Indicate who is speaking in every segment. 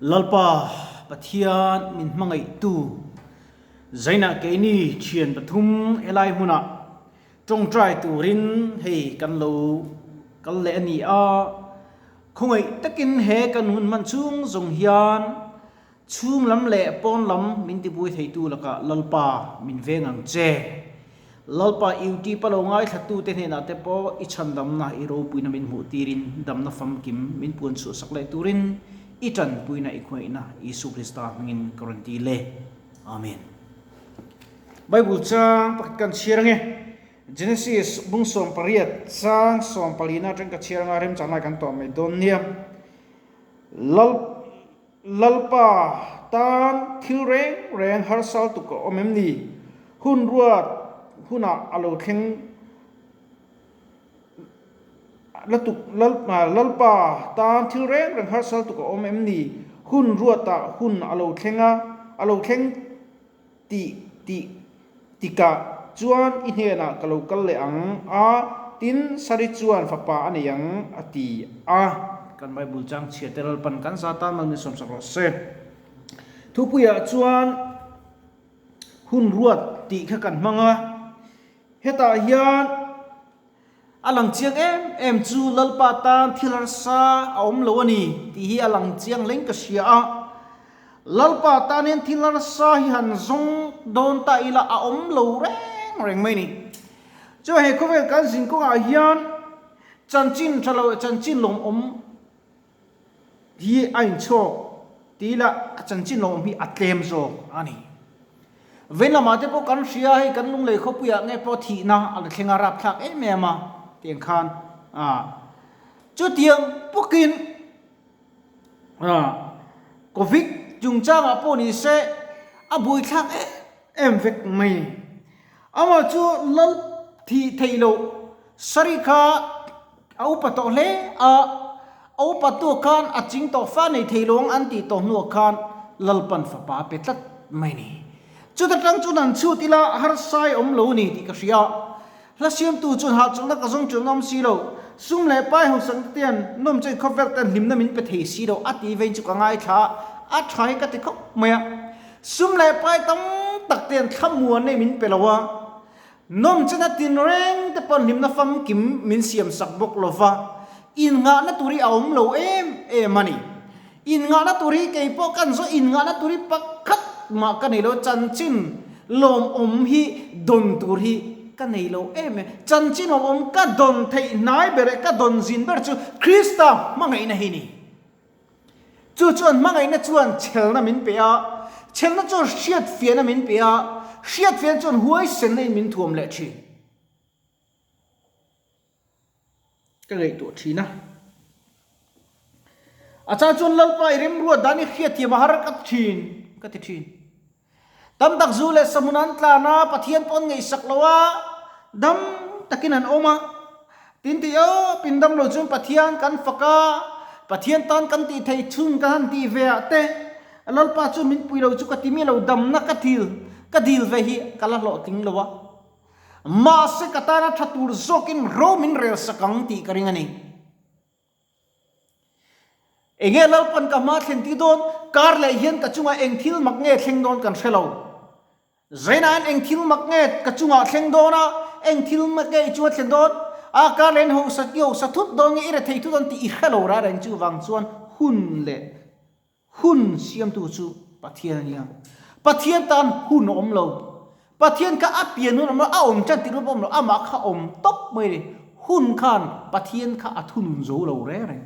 Speaker 1: Lalpa Pathian min hmangaihtu Zainah keini thian pathum helai hmunah tawngtai turin hei kan lo kal leh a ni a. Khawngaih takin he kan hun hman chhung zawng hian Chhung lam leh pawn lam min tibuai theitu lakah Lalpa min veng ang che. Lalpa UT pa lo ngaithlatute hnenah te pawh i chhandamna, i ropuina min hmuh tirin damna famkim min puan chhuahsak leh turin i tanpuina i khuaihna Isu Krista hmingin ka rawn ti le. Amen. Bible chang pakhat kan chhiar ange. Genesis bung 18 chang 14 atang ka chhiar anga remchang lai kan tawh mai dawn nia. Lal. Lalpa tan thil reng reng harsal tuk a awm em ni? Hun ruat hunah a lo thleng latuk Lalpa tan thil reng reng harsal tuk a awm em ni? Hun ruatah hun a lo thleng a, a lo thleng tih tih tikah chuan i hnenah ka lo kal leh ang a, tin Sari chuan fapa a nei ang a ti a. Kan Bible chang chhia te Lalpan kan za tan mal min sawmsak rawh se. Thupuiah chuan hun ruat tih kha kan hmang a, hetah hian a lang chiang em em chu Lalpa tan thil harsa a awm lo a ni tih hi a lang chiang leng ka hria a. Lalpa tan hian thil harsa hi han zawng dawn ta ila a awm lo reng reng mai a ni. Chuan he khawvel kan zin kawngah hian chanchin tha lo chanchin lawmawm hi a inchhawk ti ila a chanchin lawmawm hi a tlem zawk a ni. Vei lamah te pawh kan hria hei kan lunglei khawpuiah nge pawh thihna a la thleng a rapthlak em em a tiang khan a chutiang bawkin Covid chungchangah pawh ni se a buaithlak em em vek mai. Amah chu lal thih theih loh sari kha a upa tawh hle a, a upa tu khan a ching tawh fa nei thei lo ang an tih tawh hnuah khan Lalpan fapa a pe tlat mai a ni. Chuta tang chuan an chhut ila harsai awm lo a ni tih ka hria. Hla siamtu chuan hahchawlhna ka zawng ṭeuh ngam si lo, sum leh pai hausakna te hian nawm chuan khawvel ten hlimna min pe thei si lo a ti vein chu ka ngaithla a, a ṭha hi ka ti khawp mai a. Sum leh pai tam tak te hian thlamuan nei min pe lo a, nawm chuan a tinreng te pawh hlimna famkim min siamsak bawk lo va, innghahna tur hi a awm lo em em a ni. Innghahna tur hi kei pawh kan zawh innghahna tur hi pakhat mah ka nei lo, chanchin lawmawm hi dawn tur hi ka nei lo em em. Chanchin lawmawm ka dawn theih hnai ber leh ka dawn zin ber chu Krista hmangaihna hi ni. Chu chuan hmangaihna chuan chhelna min pe a, chhelna chuan hriatfiahna min pe a, hriatfiahna chuan huaisenna in min thuam leh thin. Ka ngaihtuah thin a. A chang chuan Lalpa i remruat dan i hriatthiam a har ka thin ka ti thin. Tam tak zu leh sahmun an tlan a, Pathian pawh an ngaihsak lo a, dam takin an awm a. Tin tih aw pin dam lo chuan Pathian kan fak a, Pathian tan kan tih theih chhun kan han tih ve ah te Lalpa chu min pui lo chu ka ti mi lo damna ka dil ka dil ve hi ka la hlawhtling lo a. Mahse ka tana tha tur zawkin ro min rel sak ang tih ka ring a ni. Enge Lalpan ka hma thlen ti dawn? Kar leh hian ka chungah eng thil mak nge thleng dawn kan hre lo. Zainain eng thil mak nge ka chungah thleng dawn a, eng thil mak nge i chunga thlen dawn? A kar leh in hosa i hosa thut dawn nge i rethei thut dawn tih i hre lo rai reng chuvang chuan hun leh Hun siamtu chu Pathian a nia. Pathian tan hun a awm lo. Pathian kha a pian hun a awm lo, a awm tan tih rual pawh a awm lo, amah kha awm tawp mai a ni. Hun khan Pathian kha a thunun zo lo reng reng.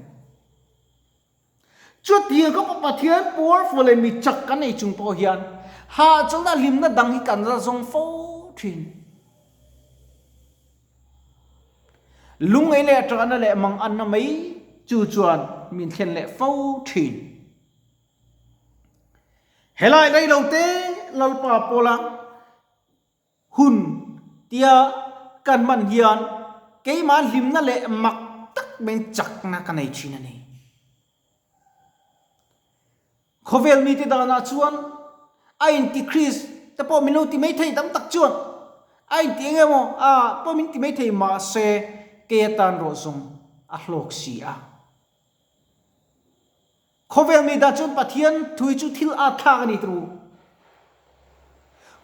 Speaker 1: Chutiang kha pawh Pathian powerful leh mi chak kan nei chung pawh hian hahchawlhna hlimna dang hi kan la zawng fo thin. Lungngaih leh ṭahna leh manganna mai chu chuan min thlen leh fo ṭhin. Helai rei lo te Lalpa pawla hun tia kan hman hian keimah hlimna leh mak tak mai chakna ka nei ṭhin a ni. Khawvel mite danah chuan a inti Chris te pawh min lo ti mai thei tam tak chuan a inti eng emaw a pawh min ti mai thei mahse kei atan rawh zawng a hlawk si a. Khawvel mi dah chuan Pathian thu hi chu thil at thlak a ni turu.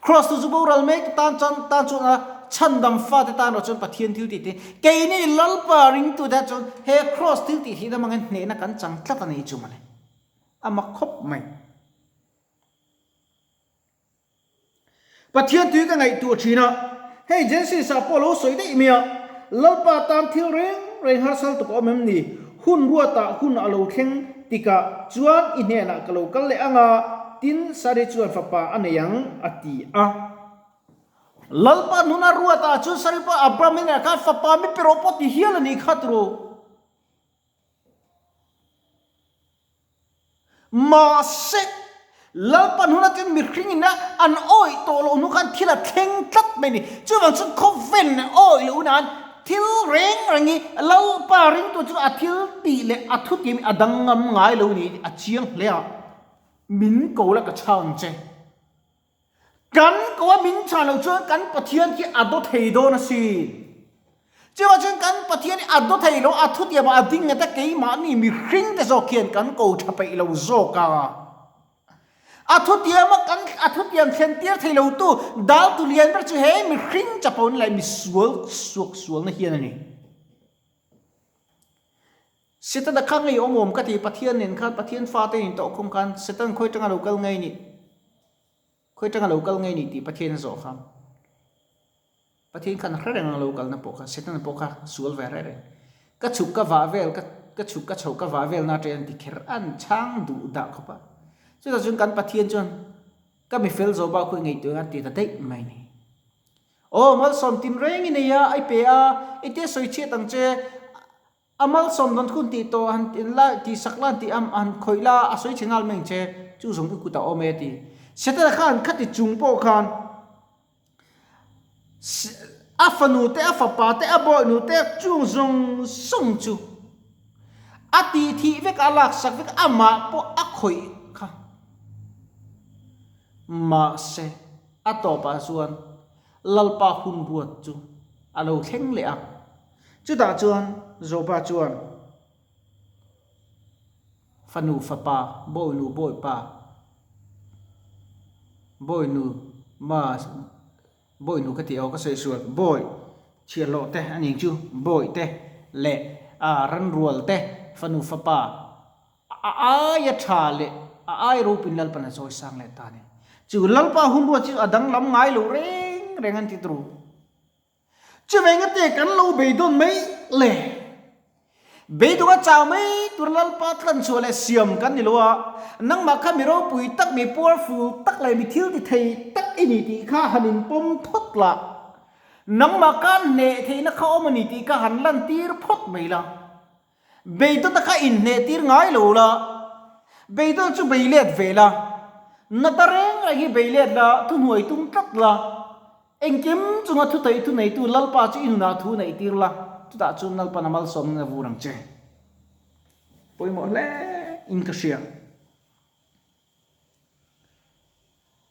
Speaker 1: Kraws tu chu boral mek tan chuan tan chuan a chhandam fate tan erawh chuan Pathian thil tih te keini Lalpa ringtu te chuan he kraws thil tih hi lamangin hnehna kan chang tlat a ni chu mawle. A mak khawp mai. Pathian tui ka ngaihtuah thin a, hei Genesis ah pawh lo sawi daih mai a, Lalpa tan thil reng reng harsal tuk a awm em ni? Hun ruatah hun a lo thleng tikah chuan i hnenah ka lo kal leh ang a, tin Sari chuan fapa a nei ang, a ti a. Lalpa hnuna ruatah chuan Sari pawh Abraham hnenah khan fapa mi pe rawh pawh ti hial a nih kha turu. Mahse, Lalpan hun atin mihringin a an awih tawh loh hnu khan thil a thleng tlat mai a ni. Chuvang chuan khawvel leh awih loh nan thil reng reng hi Lalpa ringtu chu a thil tih leh a thutiam hi a danglam ngai lo ni a chiang hle a, min ko la ka chhang che. Kan ko a min chhan loh chuan kan Pathian khi a daw thei dawn asin. Chuvang chuan kan Pathian hi a daw thei lo, a thutiam ah a ding nghet a, keimahni mihring te zawk hian kan ko tha peih lo zawk a. A thutiam a kan a thutiam thlen tir thei lo tu dal tu lian ber chu he mihring chapo na leh misual suak sualna hian a ni. Setana kha ngei awm awm ka ti, Pathian nen khan Pathian fate in tawhkhum khan Setan khawi tanga lo kal ngei nih. Khawi tanga lo kal ngei ni tih Pathian a zawh kha. Pathian khan a hre reng ang lo kalna pawh kha, Setana pawh kha sual ve hre reng. Ka chhuk ka vah vel, ka ka chhuk ka chhoh ka vah vel na ṭe an ti kher, an chhang duh dah khawp a. Chutah chuan kan Pathian chuan ka mi fel zawh bak khawi ngaihtuah ang a ti ta daih mai ni. Aw malsawm tin reng i nei a, i pe a, i tia sawi chhiat ang che, A malsawm dawn hun tih tawh han in la tih sak la tih am han khawih la a sawi chhe nghal mai ang che chu zawng i kut a awm e ti. Setana khan khati chung pawh khan a fanu te a fapa te a bawihnu te chung zawng zawng chu a tih thih vek a laksak vek amah pawh a khawih kha mahse a tawpah chuan Lalpa hun ruat chu a lo thleng leh a. Chutah chuan Joba chuan fanu fapa, bawinu bawipa, bawinu ma, bawinu ka tih aw ka sawi sual, bawi chhiahhlawh te a ning chu, bawi te leh a ranrual te fanu fapa a aia tha leh a aia ropuiin Lalpan a chawi sang leh ta a ni. Chu Lalpa hun ruat chu a danglam ngai lo reng reng an ti turu. Chuvei ngate kan lo beidawn mai le. Beidawng a chau mai tur Lalpa tlanchhuah leh siam kan ni lo a, nangmah kha mi ropui tak, mi powerful tak leh mi thil ti thei tak i ni tih kha han inpawm phawt la. Nangmah kha hneh theihna kha awm a ni tih kha han lantir phawt mai la. Beidawna kha inhnehtir ngai lo la, beidawn chu bei let ve la, nata reng reng hi bei let la, thuhnuai tum tlat la, engkim chunga thutheih thu neitu Lalpa chu i nunah thu neihtir la, chutah chuan Lalpan a malsawmna na vur ang che. Pawimawh hle in ka hria.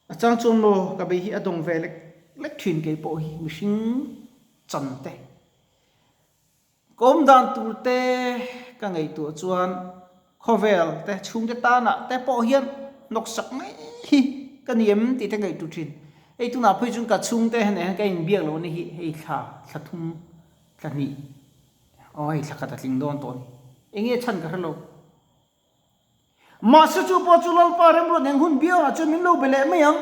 Speaker 1: A chang chuan maw ka bei hi a dawng ve lek lek thin kei pawh hi mihring chan te. Ka awm dan tur te ka ngaihtuah chuan khawvel te chhungte tanah te pawh hian hnawksak mai hi ka ni em tih te ngaihtuah thin. Hei tunah phei chuan ka chhungte hnenah hian ka inbiak loh ni hi hei thla thla thum thla hnih aw hei thla khat a tling dawn tawh a ni. Enge chhan ka hre lo. Mahse chu pawh chu Lalpa remruat eng hun biangah chuan min lo be leh mai ang.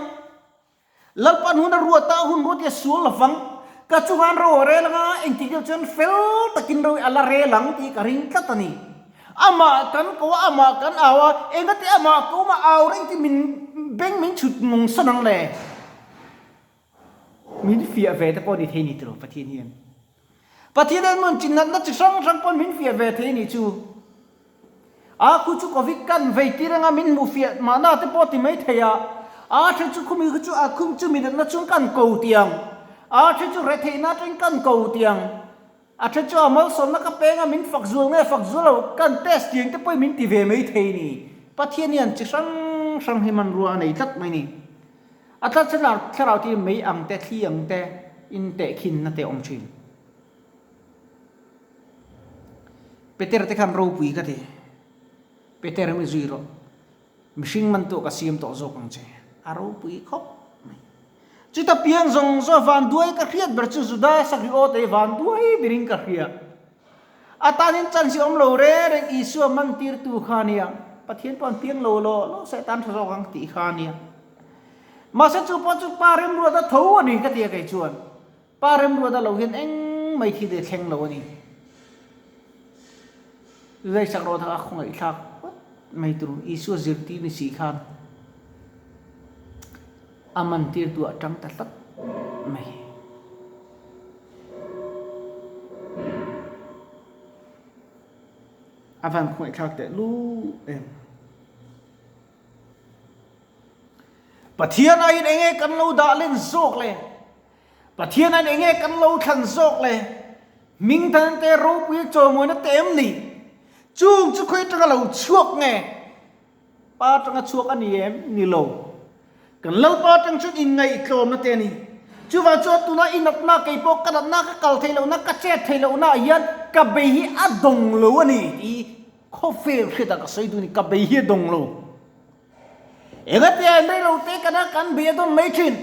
Speaker 1: Lalpa'n hun a ruat a, hun ruat hi a sual lovang. Ka chungah an ro a rel anga, engtik deuh chuan fel takin ro hi a la rel ang tih ka ring tlat a ni. Amah kan ko a, amah kan au a, engati amah ko mah au reng tih min beng min chhut mawng san ang le. Min fiah ve te pawh ni thei ni tiraw Pathian hian. Pathian hian mun chi natna chi hrang hrang pawn min fiah ve thei ni chu. A khu chu Covid kan vei tir anga min hmuh fiah mahna te pawh ti mai thei a. A then chu khumi khu chu a khum chu mi natna chung kan ko tiang. A then chu retheihna atangin kan ko tiang. A then chu a malsawmna ka peng a min fak zual nge fak zual lo kan test tiang te pawhin min ti ve mai thei ni. Pathian hian chi hrang hrang hi hmanrua a nei tlat mai ni. A tlat thlarau tir mei ang te, thli ang te in tehkhinna te a awm thin. Peter te khan ropui ka ti. Peter mi zui rawh. Mihring man tuah ka siam tawh zawk ang che. A ropui khawp mai. Chuta piang zawng zawng van duai ka hriat ber chu Juda Sakriawte hi van duai berin ka hria. A tanin chance hi awm lo reng reng Isua man tirtu kha nia. Pathian pawh an piang lo law law se tan tha zawk ang tih kha nia. Mahse chu pawh chu Pa Remruata tho a ni ka ti a kei chuan. Pa Remruata lo hian eng mai thil hi a thleng lo a ni. Zai sak rawh thak a khawngaihthlak phawt mai tur Isua zirtir ni si khan a man tirtu a tang ta tlat mai. A van khawngaihthlak teh lu em. Pathian aiin enge kan lo dah len zawk le? Pathian aiin enge kan lo thlan zawk le? Hming than te ropui chawimawina te em ni? Chung chu khawi atanga lo chhuak nge? Pa atanga chhuak a ni em? Ni lo. Kan Lalpa atang chuan inngaihtlawmna te a ni. Chuvang chuan tuna i natna kei pawh ka natna ka kal theih lohna ka chet theih lohna ah hian ka bei hi a dawng lo a ni tih khawvel hriatah ka sawi duh a ni, ka bei hi a dawng lo. Engatia rei lo te kana kan bei a dawn mai thin.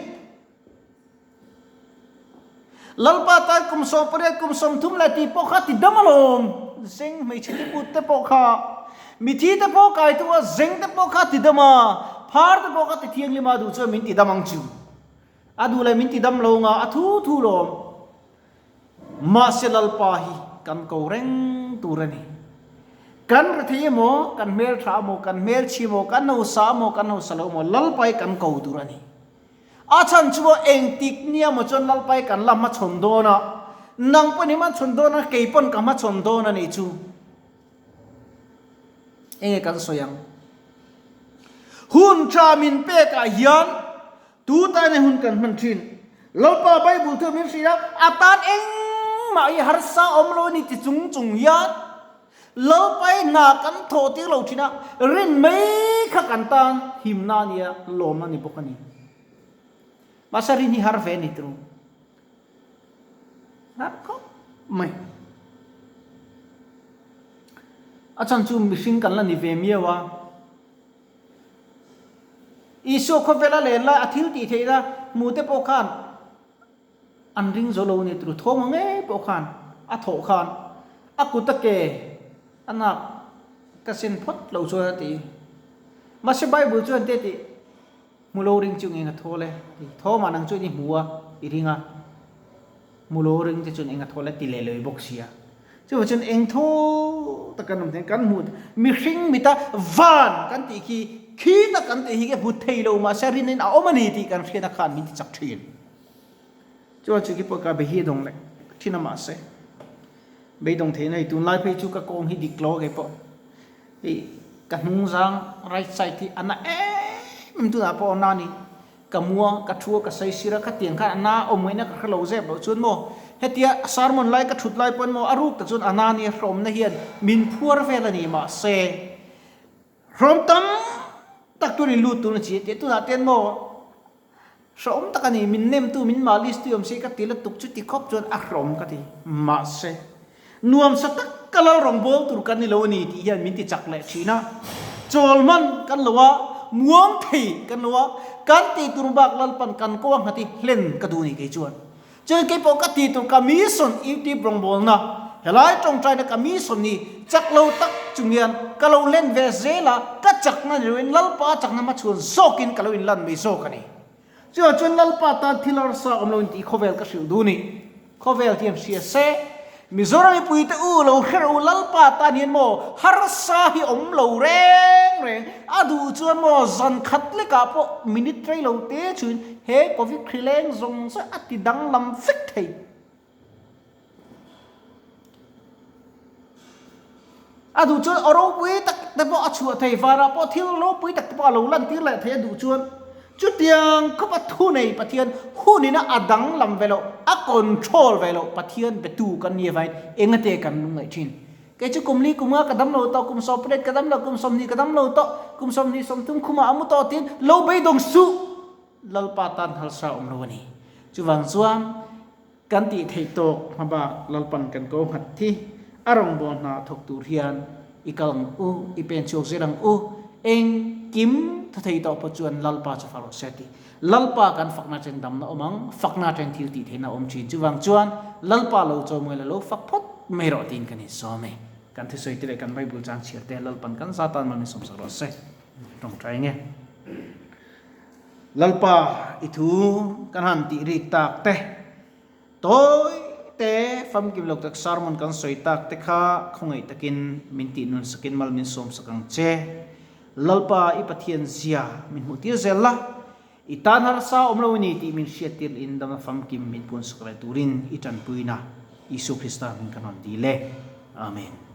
Speaker 1: Lalpa tan kum 18 kum 30 leh tih pawh kha ti dam alawm. Zeng hmeichhe te put te pawh kha mithi te pawh kai tu a zeng te pawh kha ti dam a, phar te pawh kha ti thianghlim a duh chuan min ti dam ang chu. A duh leh min ti dam lo nga a thu thu lawm. Mahse Lalpa hi kan ko reng tur a ni. Kan rethei emaw, kan hmeltha emaw, kan hmelchhi emaw, kan hausa emaw, kan hausa lo emaw Lalpa hi kan ko tur a ni. A chhan chu engtik nia maw chuan Lalpa hi kan la hmachhawn dawn a, nang pawn i hmachhawn dawn a, kei pawn ka hmachhawn dawn a nih chu. Enge kan sawi ang? Hun tha min pekah hian tu tan hun kan hman thin? Lalpa Bible thu min hrilh a, a tan engmah hi harsa awm lo a ni ti chung chung hian Lalpa hi hna kan thawh tir lo thin a, rin mai kha kan tan himna a nia, lawmna a ni bawk a ni. Mahse rin hi har ve a ni turu. Har khawp mai. A chhan chu mihring kan la ni ve miau a. Isua khawvela len lai a thil tih theihna hmu te pawh khan an ring zo lo a ni turu. Thawm ang ngei pawh khan a thawh khan a kut a ke a nak ka sen phawt lo chuan a ti. Mahse Bible chuan te tih Hmu lo ring chu eng a thawl e a ti. Thawmah nang chuan i hmu a, i ring a. Hmu lo ring te chuan eng a thawl e ti leh leh bawk si a. Chuvang chuan eng thaw tak kan awm thei, kan hmu mihring mita van kan tih khi, khi tak kan tih hi ka hmu thei lo mahse rinin a awm a ni tih kan hriatna khan min ti chak thin. Chuan chu khi pawh ka be hi a dawng leh thin a mahse beidawng theihna hi tunlai phei chu ka kawng hi dik lo a kei pawh. Hei ka hnung zang right side hi a na em em tunah pawh a na a ni. Ka mua, ka thu a, ka saisir a, khatiang khan a na awm ngaihna ka hre lo zep loh chuan maw hetia sermon lai ka thut lai pawn maw a ruk tak chuan a na nia hrawmna hian min phuar vel a ni mahse hrawm tam tak tur in lut tur a chi a tia tunah te maw Hrehawm tak a ni, min nemtu, min malis tu awm si ka ti lutuk chu ti khawp chuan a hrehawm ka ti. Mahse, nuamsa tak ka lal rawngbâwl tur kan ni lo a ni tih hian min ti chak leh thin a. Chawl hman kan lo a, muang thei kan lo a, kan tih tur bak Lalpan kan ko a nghat hi hlen ka duh a ni kei chuan. Chuan kei pawh ka tih tur ka mission YouTube rawngbawlna, helai tawngtaina ka mission hi chak lo tak chung hian ka lo len ve zel a, ka chakna ni loin Lalpa chakna hmachhuan zawkin ka lo inlan mai zawk a ni. Chuvang chuan Lalpa tan thil harsa awm loin tih khawvel ka hrilh duh ni. Khawvel hian hria se, Mizoram mipuite u lo hre rawh u, Lalpa tan hian maw harsa hi awm lo reng reng, a duh chuan maw zan khat lekah pawh minute rei lo te chuin he Covid hri leng zawng zawng a ti danglam vek thei. A duh chuan aw ropui tak te pawh a chhuah thei, vanah pawh thil ropui tak te pawh a lo lantir leh thei a duh chuan. Chutiang khawpa thu nei Pathian hunina a danglam ve loh, a control ve loh Pathian betu kan ni avangin engate kan lungngaih thin. Kei chu kum li kum nga ka dam lo tawh, kum 18 ka dam lo, kum 20 ka dam lo tawh, kum 20 30 khumah a mu tawh tiin lo beidawng suh! Lalpa tan harsa awm lo a ni. Chuvang chuan kan tih theih tawk hmabak Lalpan kan ko nghat hi a rawngbâwl hna thawk tur hian. I kal ang u, i pen chhuak zel ang u, engkim tha thei tawh pawh chuan Lalpa chu fak rawh se a ti. Lalpa kan fakna chen damna awm ang, fakna chen thil tih theihna awm thin. Chuvang chuan Lalpa lo chawimawi la lo fak phawt mai rawh tiin kan insawm e. Kan thusawi te leh kan Bible chang chhiar te Lalpan kan za tan mal insawm sak rawh se. Tawngtai nge. Lalpa i thu kan han tih rik tak te, tawi te famkim lo tak sermon kan sawi tak te kha khawngaih takin min tih nun sakin mal min sawm sak ang che. Lalpa i Pathian zia min hmuh tir zel la, i tan harsa awm lo a ni tih min hriat tir in danga famkim min puan sak leh turin i tanpuina Isua Krista hming kan rawn dil e. Amen.